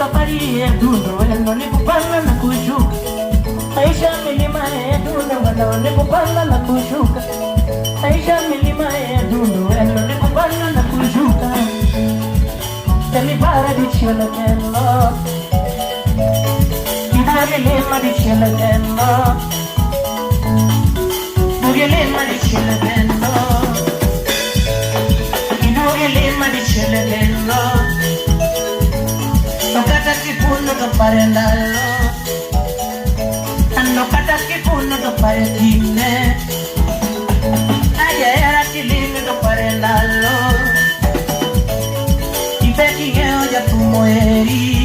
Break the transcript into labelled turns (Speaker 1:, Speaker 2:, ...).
Speaker 1: Safari ya dundo wendo ni kupanda na kushuka. Maisha milima ya dundo wendo ni kupanda na kushuka. Maisha milima ya dundo wendo ni kupanda na kushuka. Temi para di cielo kello. Idare di cielo kello. Bugele di cielo kello. Idugele di cielo kello. Tokata kipuno to pare ndalo. Ando kata kipuno to pare tine. Aye era tilime to pare ndalo. Ibe king'eyo jatumo eri.